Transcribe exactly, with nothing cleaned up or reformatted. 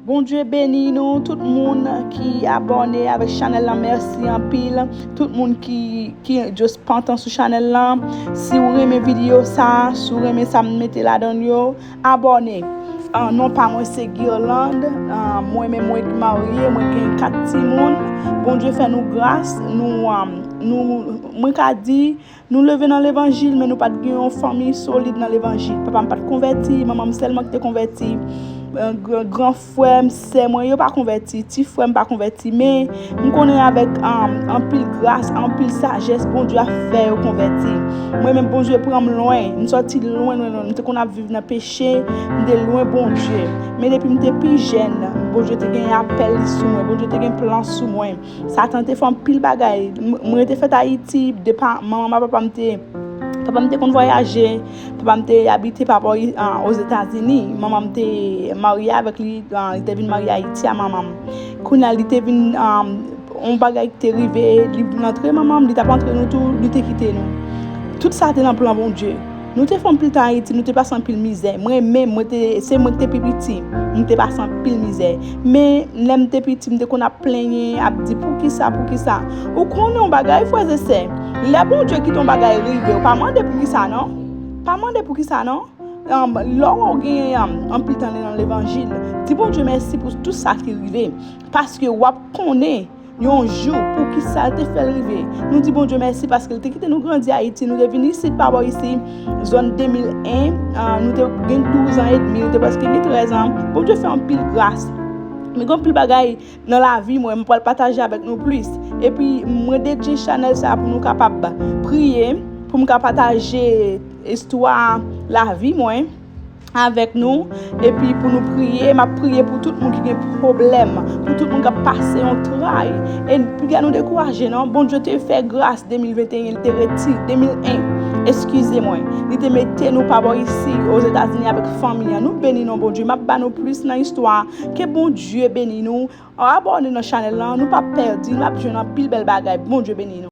Bondye beni nou, tout moun ki abòne avèk chanèl lan, mèsi anpil. Tout moun ki, ki just pantan sou chanèl lan, si w renmen videyo sa, si w renmen sa m mete ladan l yo, abòne. Ah, non pa mwen se Guirlande. Ah, mwen menm mwen ki marye, mwen gen kat timoun. Bondye fè nou gras, nou, ah, nou, mwen ka di, nou leve nan levanjil, men nou pa t gen yon fanmi solid nan levanjil. Papa m pa t konvèti, manman m sèlman ki te konvèti. Eh, gran, gran frè m, sè mwen, yo pa konvèti, ti frè m pa konvèti, men m konnen avèk, um, anpil gras, anpil sajès, Bondye ap fè yo konvèti. Mwen menm, Bondye pran m lwen, m sòti lwen, lwen, lwen. M te konn ap viv nan peche, m te lwen Bondye. Men depi m te pi jèn, Bondye te gen apèl li sou mwen, Bondye te gen plan sou mwen. Satan te fè anpil bagay. M, mwen te fèt Ayiti, depa manman m ak papa m te, papa m te konn vwayaje, papa m te abite pa bò, ah, Ozetazini. Manman m te marye avèk li, ah, li te vin marye Ayiti a manman m. Kounye a, li te vin, ah, yon bagay ki te rive, li vin antre manman m, li t ap antre nou tou, li te kite nou. Tout sa te nan plan Bondye. Nou te fè anpil tan Ayiti, nou te pase anpil mizè. Mwen menm, mwen te, se mwen ki te pi piti, m te pase anpil mizè. Men, lè m te piti, m te konn ap plenyen, ap di, "Poukisa, poukisa?" Ou konnen yon bagay, frè e sè, lè Bondye kite yon bagay rive, ou pa mande poukisa, non. Pa mande poukisa, non. Um, lè w gen, um, anpil tan nan levanjil, di Bondye mèsi pou tout sa ki rive. Paske w ap konnen yon jou, poukisa l te fè l rive. Nou di Bondye mèsi paske l te kite nou grandi Ayiti. Nou te vin isit pa bò isi, zòn de mil en, ah, nou te gen douz an edmi, nou te prèske gen trèz an. Bondye fè anpil gras. Men gen anpil bagay nan lavi mwen, m pral pataje avèk nou plis. Epi, mwen dedye chanèl sa pou nou kapab priye, pou m ka pataje istwa lavi mwen avèk nou, epi pou nou priye. M ap priye pou tout moun ki gen pwoblèm, pou tout moun k ap pase yon tray. E piga nou dekouraje, non. Bondye te fè gras de mil venteyen, li te retire, de mil en, eskize mwen. Li te mete nou pa bò isi, Ozetazini, avèk fanmi an. Nou beni non Bondye. M ap ba nou plis nan istwa. Ke Bondye beni nou. Abòne nan chanèl lan, nou p ap pèdi, nou ap jwenn anpil bèl bagay. Bondye beni nou.